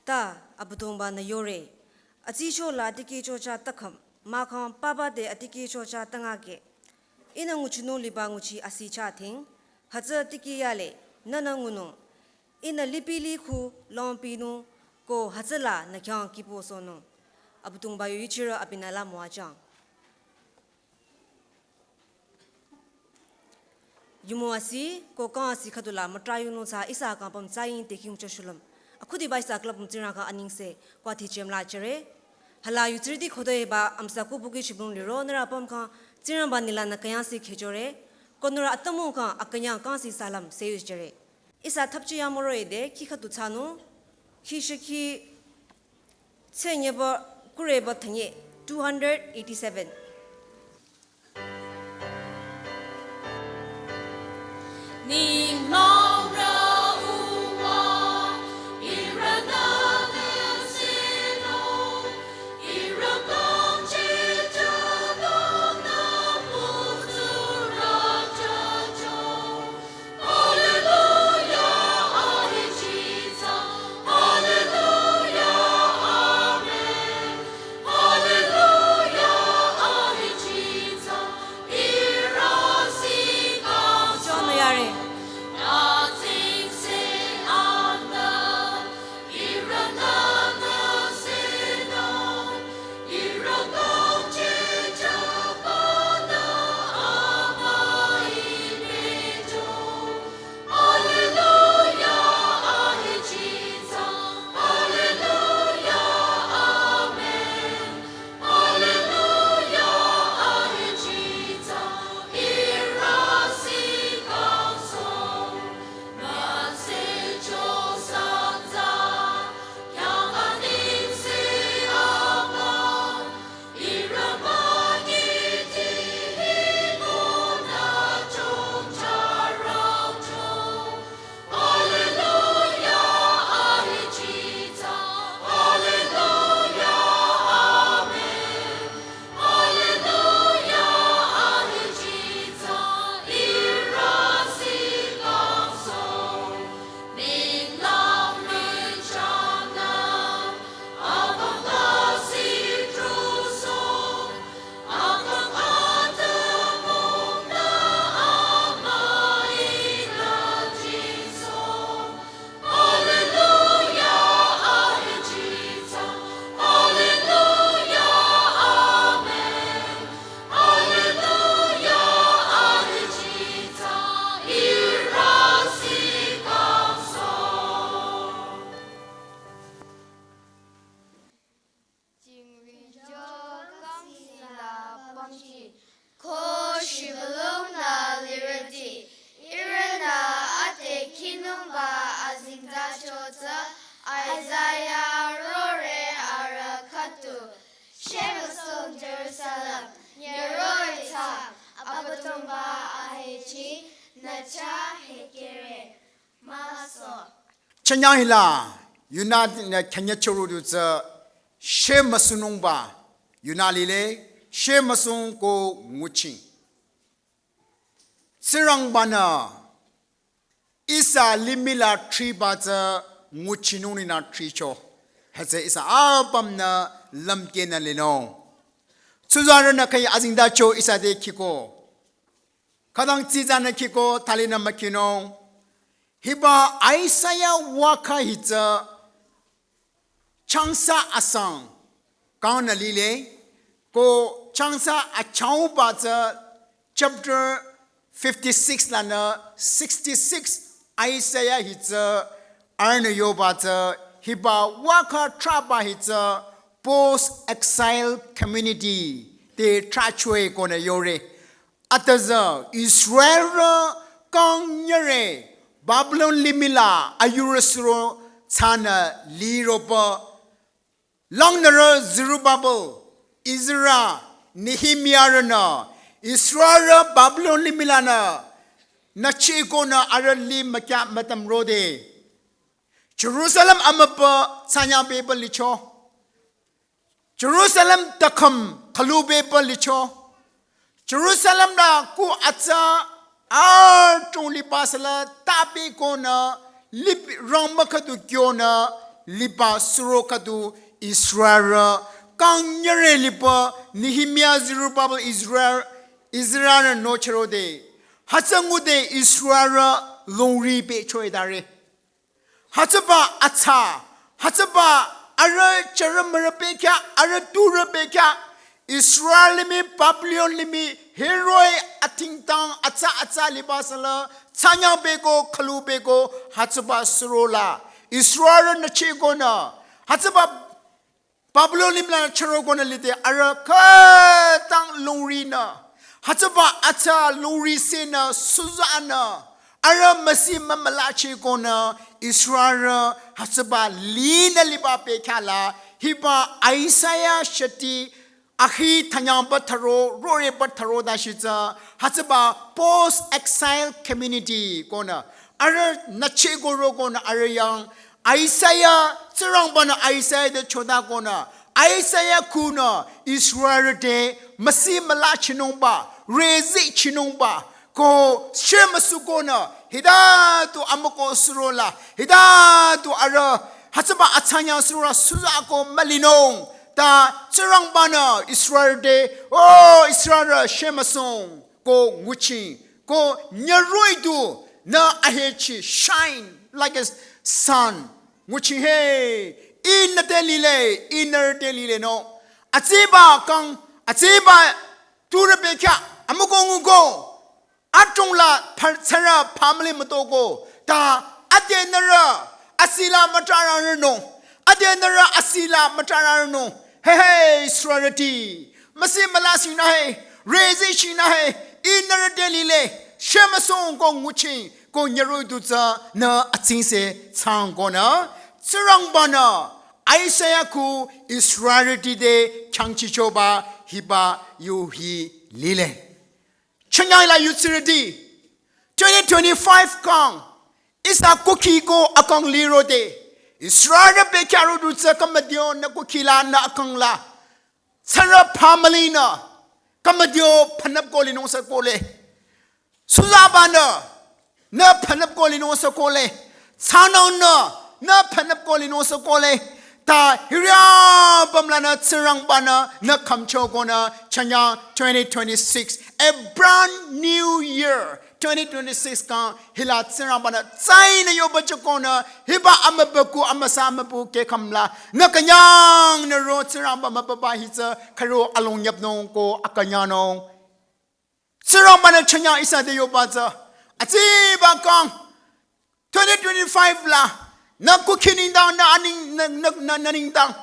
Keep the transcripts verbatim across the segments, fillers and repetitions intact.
Ta Abüdongba-nü yore. Atsicho la atikehcho chah takhüm, mahkhang papa te atikehcho chah tangakeh. Ihnü nguchinung liba nguchi asi chah thing, hütsü tikehyale, nühnü ngunung. Ihnü lipilih khu longpinung, ko hütsüla nü khyang kihpü sohnung. Abüdongba yu yuchirü abinü la müwajüng. Yumo asi, ko kang asi khüdula mütrah yunung tsü ihsa kang püm tsaying te khingcho shulüm. Akhudiba ihsa külüpüm Tsingrang kang anengse, kwa thichem la jüre. Hala yutsirüti khodoiba amsa kubuki shibung liro nührü püm kang Tsingrangba nü lanü künyangsi khechore. Ko nührü atümung kang akünyang kangsi salam seyus jüre. Ihsa thapchi yamoro ede, khi khüdu thsanung, khi shikhi tsenyeba kureba thanye, two hundred eighty-seven. Jingrijo kangsila pangji, ko shibülungnü lirüti, ihrünü ate khinungba azengtacho tsü Isaiah rore arüh khüdu, shemüsung Jerusalem, nyüroh-i tsü, Abüdongba ahechi, nü chah hekehre. Maso. Chanyang hila, yunü nü khenye chürüdu tsü, shemüsunungba, yunü lile, shemüsung ko nguchi. Tsingrangba-nü, ihsa limih la thriba tsü nguchinung ninü thricho. Hütsü ihsa apümnü lümkehnü linung. Tsuzarünü khayi azengtacho ihsa te khiko. Khütang tsitsanü khiko thalinü mükhinung. Hiba Isaiah vakha hi tsü changsa asang kangnü lile, ko changsa achangba tsü chapter fifty-six lanü sixty-six Isaiah hi tsü arühnü yoba tsü hiba vakha trahba hi tsü post exile community te trahchoe konü yore. Atüzü Israelrü kang nyüre Babylon limih la ayurü suro tsünü liroba. Langnürü Zerubbabel, Ezra, Nehemiarünü Israelrü Babylon limih lanü nüchikonü arüh li mükya mütam rode. Jerusalem amüpa tsanya beba licho. Jerusalem takham khülu beba licho. Jerusalem la ku atsa artung liba sala tabi konü lip rang mükhüdu kyonü liba suro khüdu Israel kang nyere liba Nehemia, Zerubbabel, Israel, Israel no chürode. Hütsü ngude Israel longri pehcho-i dare. Hütsüba atsa, hütsüba arüh chürü mürü pehkya, arüh turü pehkya, Israel limih, Babylon limih, heroi atingtang atsa atsa liba sala, tsanyang beko, khülu beko, hütsüba surola. Israel nü chekonü, hütsüba Babylon limih la chürokonü lide arüh khütang longrinü. Hütsüba atsa longri senü, suzanü. Arüh müsi mümüla chekonü Israel hütsüba linü liba pehkyala, hiba Isaiah shati ahi thanyangba tharo, roreba tharo dashitsü, hütsüba post exile community konü. Arüh nü cheko rokonü arüh yang Isaiah, Tsingrangbanü Isaiah te chodakonü, Isaiah kunü Israel te müsi müla chinungba, rezeh chinungba, ko shemüsukonü, hita tu amüko surola, hita tu arüh, hütsüba atsanya surola suzako mülinung, ta Tsingrangbanü Israel te, o Israel shemüsung, ko nguchi, ko nyüroh-i du nü ahechi shine like a sun. Nguchi he, ih nü te lile, ih nührü te lile no. Atsüba kang, atsüba turü pehkya, amüko nguko. Atungla par-, tsara family mütoko. Ta ade nührü asila mütrararünung. Ade nührü asila mütrararünung. He he, Israelti. Müsi müla sinü he. Rezeh sinü he. Ih nührü te lile. Shemüsung ko nguchi. Ko nyüroh-i du tsü nü atsingse tsangkonü. Tsingrangbanü Isaiah ku Israelti te khyangchichoba hiba yu hi lile. Chanyang la yutsirüti, twenty twenty-five kang, ihsa kukhi ko akang lirode, Israel pehkyaro du tsü kamadio nü kukhi la nü akang la, tsara family nü, kamadio phanap ko linung sa kole. Suzabanü, nü phanap ko linung sa kole. Tsanangnü, nü phanap ko linung sa kole. Ta hiri apüm lanü Tsingrangbanü nü khümchokonü chanyang twenty twenty-six, a brand new year. Twenty twenty-six kang hila Tsingrangbanü tsainü yoba chokonü hiba amübükuh amüsa amübükuh kehkhüm la nü künyang nü ro Tsingrangba mübüba hi tsü khüro along yapnung ko akünyangnung. Tsingrangbanü chanyang ihsa te yoba tsü. Atsüba kang twenty twenty-five la, nü kukhi nengdang, nü aning, nü, nü, nü, nü nengdang.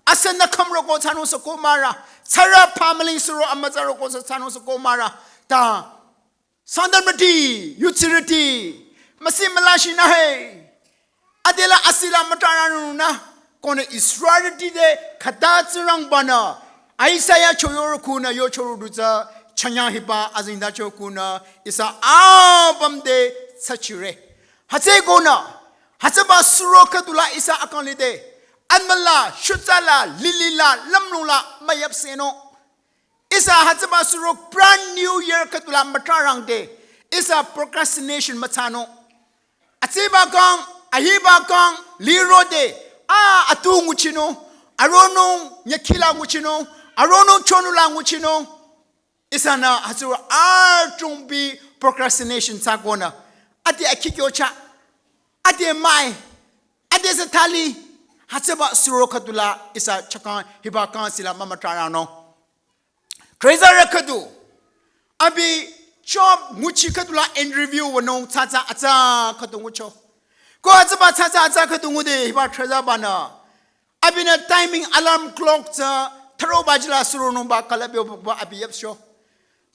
Asa nü khümroko thsanung sa ko mara. Tsara family suro amütsaroko sa thsanung sa ko mara. Ta, Sangtamrüti, yutsirüti, müsi müla sinü he. Adela asila mütrararünung nü, konü Israelti te khüta Tsingrangbanü, Isaiah choyoro kunü yochoro du tsü, chanyang hiba azingdacho kunü, ihsa apüm te tsachire. Hütsükonü, hütsüba suro khüdula ihsa akang lide, amüla, shutsala, lilila, lümlongla, müyapsenung. Ihsa hütsüba suro brand new year khüdula mütrarangde, ihsa procrastination müthsanung. Atsüba kang, ahiba kang, lirode, a, atu nguchinung, aronung, nyakhila nguchinung, aronung chonula nguchinung. Ihsanü hütsüro achungbi procrastination thsakonü. Ade akhikyo cha, ade mai, ade sa thali, hütsüba suro khüdula ihsa chakang hiba kang sila mümütrarangnung. Trezarü khüdu, abi job nguchi khüdula interview wünung tsatsa atsa khüdu ngucho. Ko atsüba tsatsa atsa khüdu ngude hiba trezarübanü. Abinü timing alarm clock tsü thüroba jila suronungba kalabyoba abi yapsho.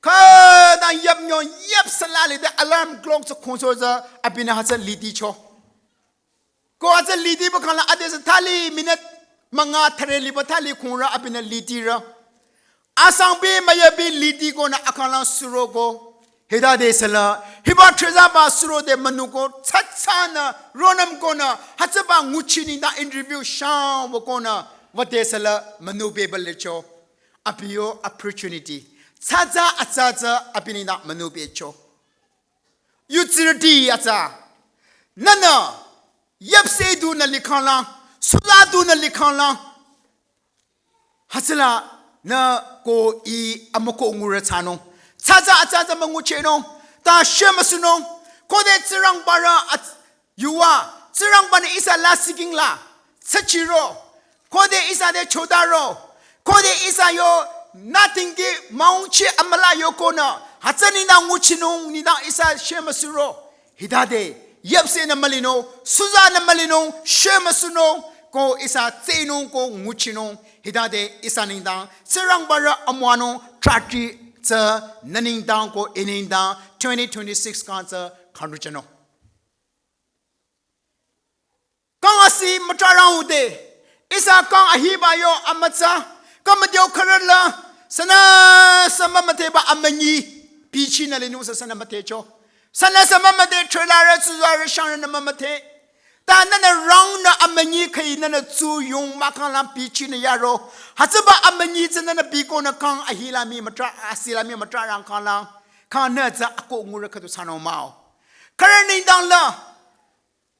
Khüdang yapnyo yapsala lide alarm clock tsü khongso tsü abinü hütsü liticho. Ko hütsü litiba kangla adesü thali minute münga thüre liba thali khongrü abinü litirü. Asangbi müyabi litikonü akanglang suroko. Hitade sala, hiba trezarüba surode münuko, tsatsanü, ronümkonü, hütsüba nguchi nengdang interview shang wükonü, wüde sala, münubeba lecho. Abi yo opportunity. Tsatsa atsatsa abi nengdang münubecho. Yutsirüti atsa. Nünü, yapse du nü likhanglang, Suza dunü likhanglang. Hütsüla nü ko i amüko ngure thsanung. Tsatsa atsatsa münguchehnung. Ta shemüsunung. Khode Tsingrangbarü at-, yuva. Tsingrangbanü ihsa lasih kingla. Tsachiro. Khode ihsa te chodaro. Khode ihsa yo nothing ki maungchi amüla yokonü. Hütsü nengdang nguchinung nengdang ihsa shemüsuro. Hitade, yapsenü mülinung, suzanü mülinung, shemüsunung, ko ihsa tsehnung, ko nguchinung. Hitade, ihsa nengdang, Tsingrangbarü amüwanung, trati tsü, nü nengdang, ko i nengdang, twenty twenty-six kang tsü, khanruchanung. Kang asih mütrarang ude. Ihsa kang ahiba yo amütsa. Kang müdeo kharala. Sünüsü mümüdheba amünyi. Bichinü linung sü sünü müdhecho. Sünüsü mümüdhe trailer tsuzarü shangrünü mümüdhe. Ta nünü rangnü amünyi khüi nünü tsuyung mahkhanglang bichinü yaro. Hütsüba amünyi tsü nünü bikonü kang ahila mii mütra asila mii mütrarang khanglang. Kang nü tsü ako ngure khüdu thsanung mah-o. Khürü nengdang la.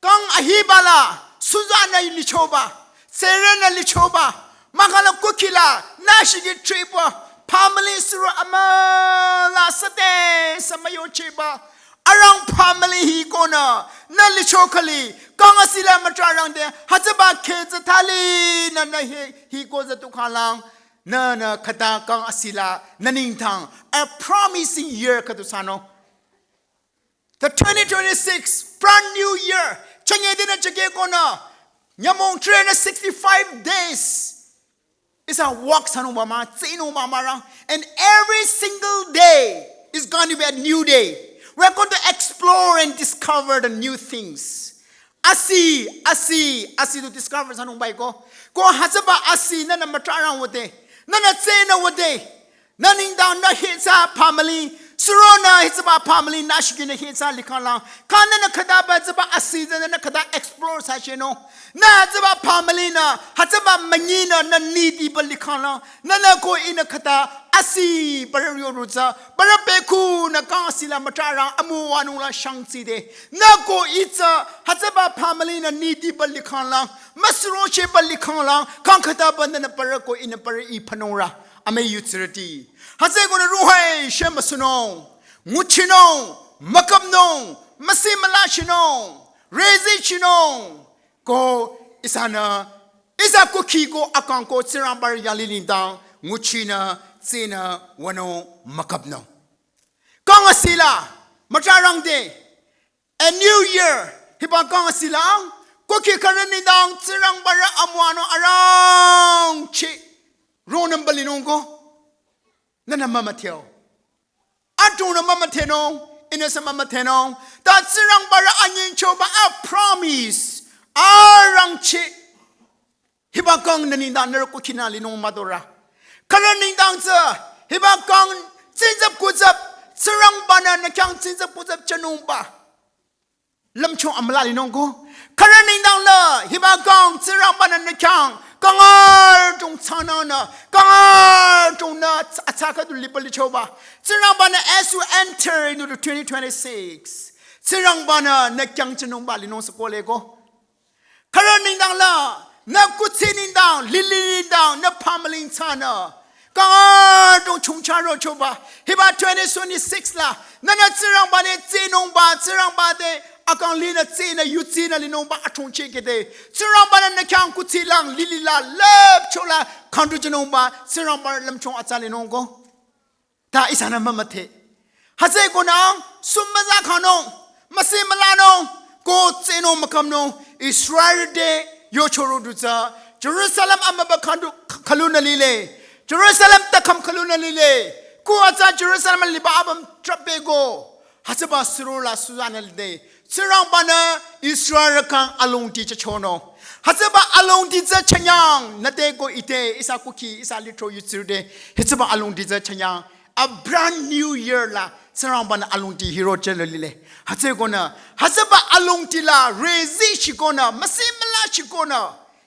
Kang ahibala, suzanü lichoba, tserenü lichoba, mahkhangla kukhila, nashiki triba, family suro amüla süte sü müyochehba, arang family hikonü, nü licho khüli, kang asihla mütrarangde, hütsüba kheh tsü thali, nü nü hi, hiko tsü tu khanglang, nü nü khüta kang asihla, nü nengdang, a promising year khüdu thsanung. The twenty twenty-six, brand new year. Chanye dinü chake konü. Nyümong three hundred sixty-five days. Ihsa walk thsanungba mah, tsehnungba mah rang. And every single day is going to be a new day. We're going to explore and discover the new things. Asih, asih, asih tu discover thsanungba iko. Ko hütsüba asih nünü mütrarang wüde. Nünü tsehnü wüde. Nü nengdang nü hitsa family, suronü hitsüba family nü shiki nü hitsa likhanglang. Kang nünü khütaba tsüba asih tsü nünü khüta explore thsachehnung. Nü hütsüba family nü, hütsüba münyinü nü nidiba likhanglang. Nünü ko ihnü khüta asih barü yoru tsü, barü bekhunü kang asihla mütrarang amüwanungla shangtside. Nü ko ih tsü, hütsüba family nü nidiba likhanglang. Müsurochehba likhanglang, kang khütaba nünü barü ko ihnü barü ih phanungra. Amii yutsirüti. Hütsükonü ruhai shemüsunung. Nguchinung. Müküpnung. Müsi mülachinung. Rezichinung. Ko ihsanü. Ihsa kukhi ko akang ko Tsingrangbarü yanglih nengdang. Nguchinü. Tsehnü. Wünung. Müküpnung. Kang asihla. Mütrarangde. A new year, hiba kang asihla, kukhi khürü nengdang Tsingrangbarü amüwanung arangcheh, ronümba linung ko, nünü mümüdhe-o. Atunü mümüdhenung, ihnüsü mümüdhenung, ta Tsingrangbarü anyingchoba a promise, arangcheh, hiba kang nü nengdang nührü kukhinü linung müdorü. Khürü nengdang tsü, hiba kang tsingtsap kutsap, Tsingrangbanü nü khyang tsingtsap kutsap thsanungba. Lümchung amüla linung ko. Khürü nengdang la, hiba kang Tsingrangbanü nü khyang, kangar tung thsananü, kangar tung nü, atsa khüdu liba lichoba. Tsingrangbanü as you enter into the twenty twenty-six. Tsingrangbanü nü khyang thsanungba linung sü kohle ko. Khürü nengdang la, nü kuthsi nengdang, lili nengdang, nü family thsanü. Kangar tung chungcha rochoba. Hiba twenty twenty-six la, nünü Tsingrangba te tsehnungba, Tsingrangba te akang linü tsehnü, yutsinü linungba achungcheh kede. Tsingrangbanü nü khyang kuthsi lang, lili la, lüpcho la, khandu thsanungba, Tsingrangba lümchung atsa linung ko. Ta ihsanü mümüdhe. Hütsükonü, sum müza khanung, müsi mülanung, ko tsehnung müküpnung, Israel te yochoro du tsü, Jerusalem amüba khandu khalunü lile, Jerusalem takham khalunü lile, ko atsa Jerusalem liba apüm trapeko, hütsüba suro la suzanü lide, Tsingrangbanü Israel khyang alongdi thsachonung. Hütsüba alongdi tsü thsanyang, nüte ko ite, ihsa kukhi, ihsa lithro yutsirüte, hütsüba alongdi tsü thsanyang. A brand new year la, Tsingrangbanü alongdi hiro thsalo lile. Hütsükonü, hütsüba alongdi la, rezi shikonü, müsi müla shikonü.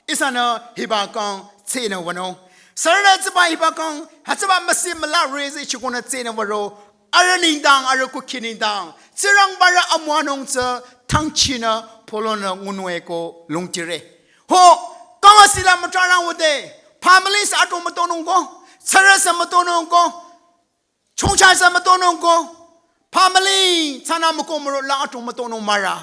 Ihsanü hiba kang tsehnü wünung. Sürünü hütsüba hiba kang, hütsüba müsi müla rezi shikonü tsehnü würo. Arüh nengdang, arüh kukhi nengdang. Tsingrangbarü amüwanung tsü thangchinü polonü ngunung eko longdire. Ho, Awa sila mütrarang wüde. Family sa ato mütonung ko. Tsara sa mütonung ko. Chongcha sa mütonung ko. Family tsana müko müro la ato mütonung mara.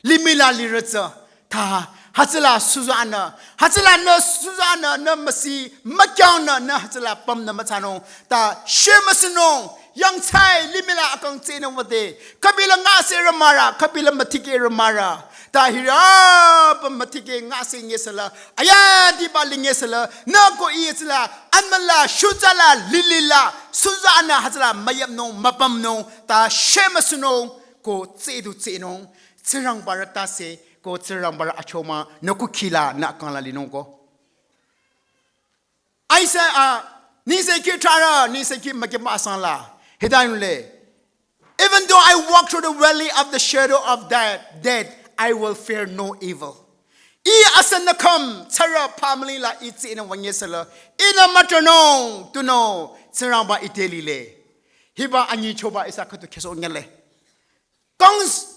Limih la lirütsü. Ta hütsüla suzanü. Hütsüla nü suzanü nü müsi mükyang nü nü hütsüla pam nü mütsanung. Ta shemüsunung. Yangthsai limih la akang tsünü wüde. Khübila ngase rümara. Khübila mütike rümara. Ta hira pam mütike ngase ngesala. Aya diba lingesala. Nü ko iyetsala. Anmala shutsala lilila. Suzanü hütsüla müyamnung müpamnung. Ta shemüsunung. Ko tsüdu tsünung. Tsingrangba rü tase. Ko Tsingrangba rü achoma. Nü kukhila nü akang la linung ko. Isaiah, uh, nise ki trara, nise ki makema asang la. Hidanule. Even though I walk through the valley of the shadow of death, death, I will fear no evil. I asan nakam, tsara family la itsi ina wanyesala. Ina matanong, tuno, Tsingrangba ite lile. Hiba anyi choba isa khütu kheso nyale. Kongs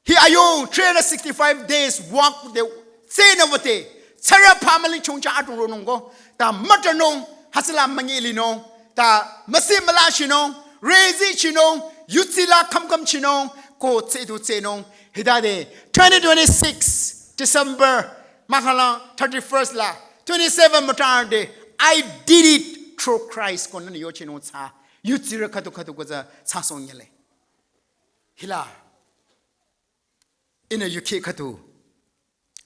Hi ayung three hundred sixty-five days walk de tsünü wüde. Tsara family chongcha ato ronung ko. Ta mütanung hütsüla münyi linung. Ta müsi müla chinung. Rezi chinung. Yutsila kham kham chinung. Ko tsüdu tsünung. Hidade twenty twenty-six December mahala thirty-first la twenty-seven mütade. I did it through Christ ko nani yo chinung tsa. Yutsira khütu khütu ko tsa tsa song yale. Hila. Ina U K khütu.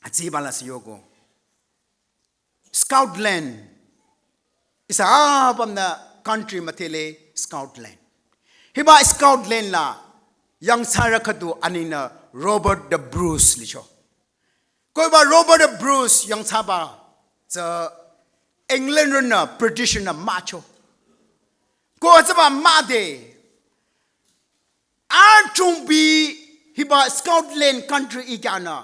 Atsiba la siyoko. Scotland. Isa apam na country müdhele Scotland. Hiba Scotland la yangthsarü khütu anina Robert the Bruce licho. Ko hiba Robert the Bruce yangthsaba tsü England rünü British rünü macho. Ko hütsüba müde Atungbi hiba Scotland country ikyanü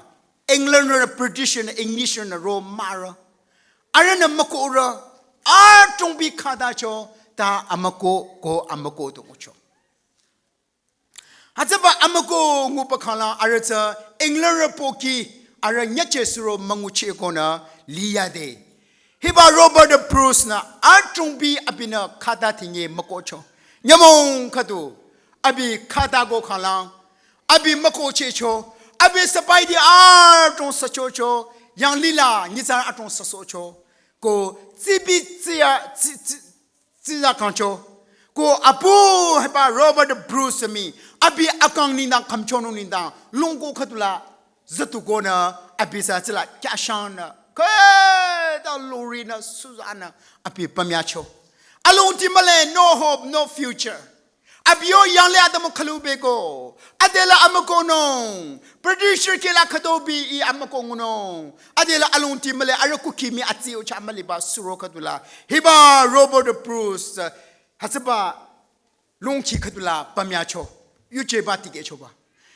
England rü British rü English rü ro mara. Arünü müko rü atungbi khadacho ta amüko ko amüko tu ngucho. Hütsüba amüko nguba khala arüh tsü England rü pohki arüh nyache suro münguchi konü liyade. Hiba Robert Bruce nü atungbi abinü khata thinye mükocho. Nyümong khütu abi khata ko khalang. Abi mükochecho. Abi sapaidi atung sachocho. Yanglila nyitsarü atung sasocho. Ko tsibi tsiya tsi tsi tsiya kangcho. Ko apu hiba Robert Bruce mi abi akang nengdang khümchonung nengdang lungko khütula zütu konü abi sa tsila kyashangnü khüta lori nü suzanü abi pamyacho. Alongti mühle, no hope, no future. Abi yo yangle adamu khalubeko. Adela amükonung. British kela khütobi i amüko ngunung. Adela alongti mühle arüh kukhi mi atsi ucha müliba suro khütula. Hiba Robert Bruce hütsüba longki khütula pamyacho. Yuje ba tikecho ba.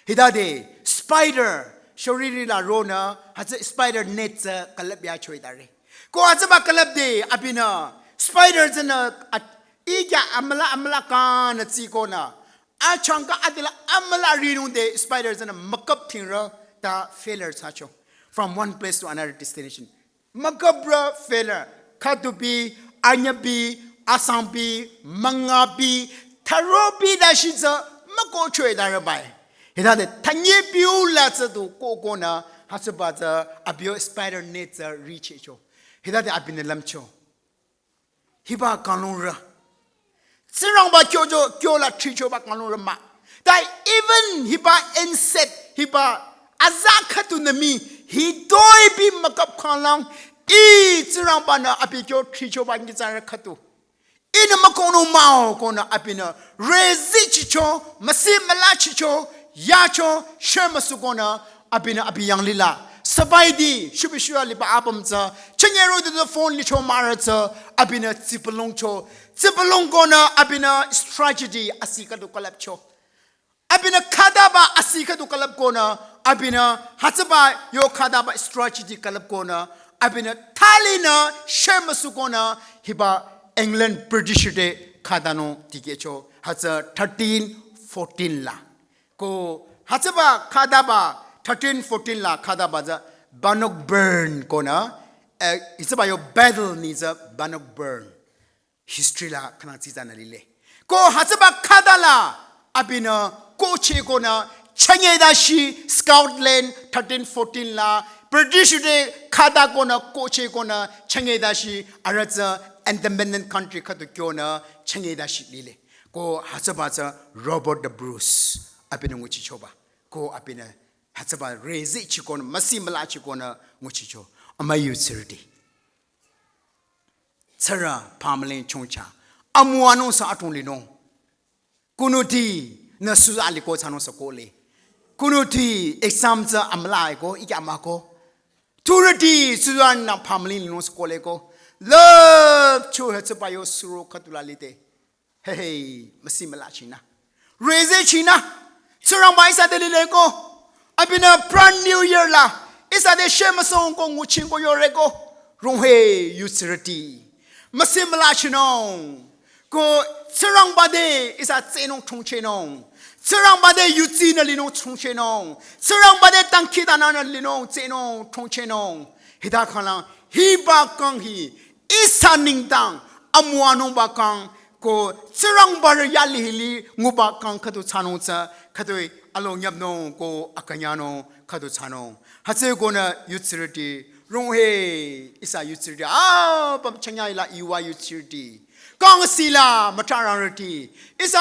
Hidade spider shoriri la ronü hütsü spider net tsü külüp yacho idare. Ko hütsüba külüp de abinü spider tsünü at ikya amüla amüla kanü tsi konü. Achangka adela amüla rinung de spider tsünü müküp thingrü ta failure thsacho. From one place to another destination. Müküprü failure. Khütubi, anyabi, asangbi, müngabi, tharobi dashi tsü mükochwe darübai. Hidade thanyebiu la tsü tu kokonü hütsüba tsü abi yo spider net tsü richecho. Hidade abinü lümcho. Hiba kanglungrü. Tsingrangba kyojo kyola thrichoba kanglungrü mah. Ta even hiba insect hiba aza khütu nü mi hitoi bi müküp khanglang i Tsingrangba nü abi kyo thrichoba nyitsarü khütu. Inü mükonung mah-o konü abinü rezi chicho, müsi müla chicho, yacho, shemüsu konü abinü abi yanglila. Sabaidi, shubishuya liba apüm tsü, chenyero de phone licho mara tsü, abinü tsipulongcho. Tsipulong konü abinü strategy asi khütu külüpcho. Abinü khütaba asi khütu külüp konü, abinü hütsüba yo khütaba strategy külüp konü, abinü thalinü shemüsu konü, hiba England British de khütanung tikecho, hütsü thirteen fourteen la. Ko hütsüba khütaba thirteen fourteen la khütaba tsü Bannockburn konü eh, hütsüba yo battle nyi tsü Bannockburn history la khünang tsitsanü lile. Ko hütsüba khüdala abinü kohchehkonü chünye dashi Scotland thirteen fourteen la British te khüdakonü kohchehkonü chünye dashi arüh tsü independent country khüdu kyonü chünye dashi lile. Ko hütsüba tsü Robert the Bruce abinü nguchichoba. Ko abinü hütsüba rezehchikonü, müsi mülachikonü nguchicho. Ama yutsirüti. Tsurü pamüling chongcha. Amüwanung sü atong linung. Kunuti nü suza liko thsanung sü kohle. Kunuti exam tsü amüla eko, iki amako. Turüti suza nü pamüling linung sü kohle ko. Love cho hütsüba yo suro khüdula lide. Hey, hey, müsi mülachinü. Rezehchinü. Tsingrangba ihsa te lileko. Abinü brand new year la. Ihsa te shemüsung ko nguching ko yoreko. Ronghe yutsirüti. Müsi mülachinung. Ko Tsingrangba te ihsa tsehnung chongchehnung. Tsingrangba te yutsinü linung chongchehnung. Tsingrangba te dangkhidangnangnü linung tsehnung chongchehnung. Hita khala hiba kang hi ihsa nengdang amüwanungba kang ko Tsingrangba rü yali hili nguba kang khüdu thsanung tsü khüdu along yapnung ko akünyangnung khüdu thsanung. Hütsükonü yutsirüti ronghe ihsa yutsirüti apüm chanya ila iwa yutsirüti. Kang sila mütrarangrüti. Ihsa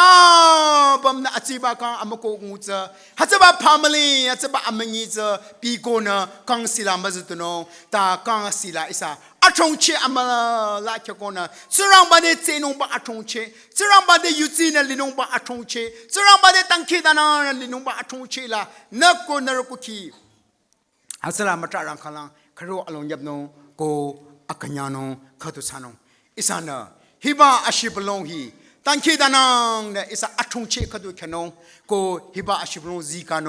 apümnü atsiba kang amüko ngutsü. Hütsüba family, hütsüba amünyi tsü bikonü kang sila müzütunung. Ta kang sila ihsa achongche amüla kyakonü. Tsingrangba te tsehnungba achongche. Tsingrangba te yutsinü linungba achongche. Tsingrangba te dangkhidangnangnü linungba achongche la. Nüko nürükuki. Hütsüla mütrarang khalang khüro along yapnung ko akünyangnung khüdu thsanung. Ihsanü hiba ashibülung hi dangkhidangnangnü ihsa achongche khüdu khyünung ko hiba ashibülung zikanung.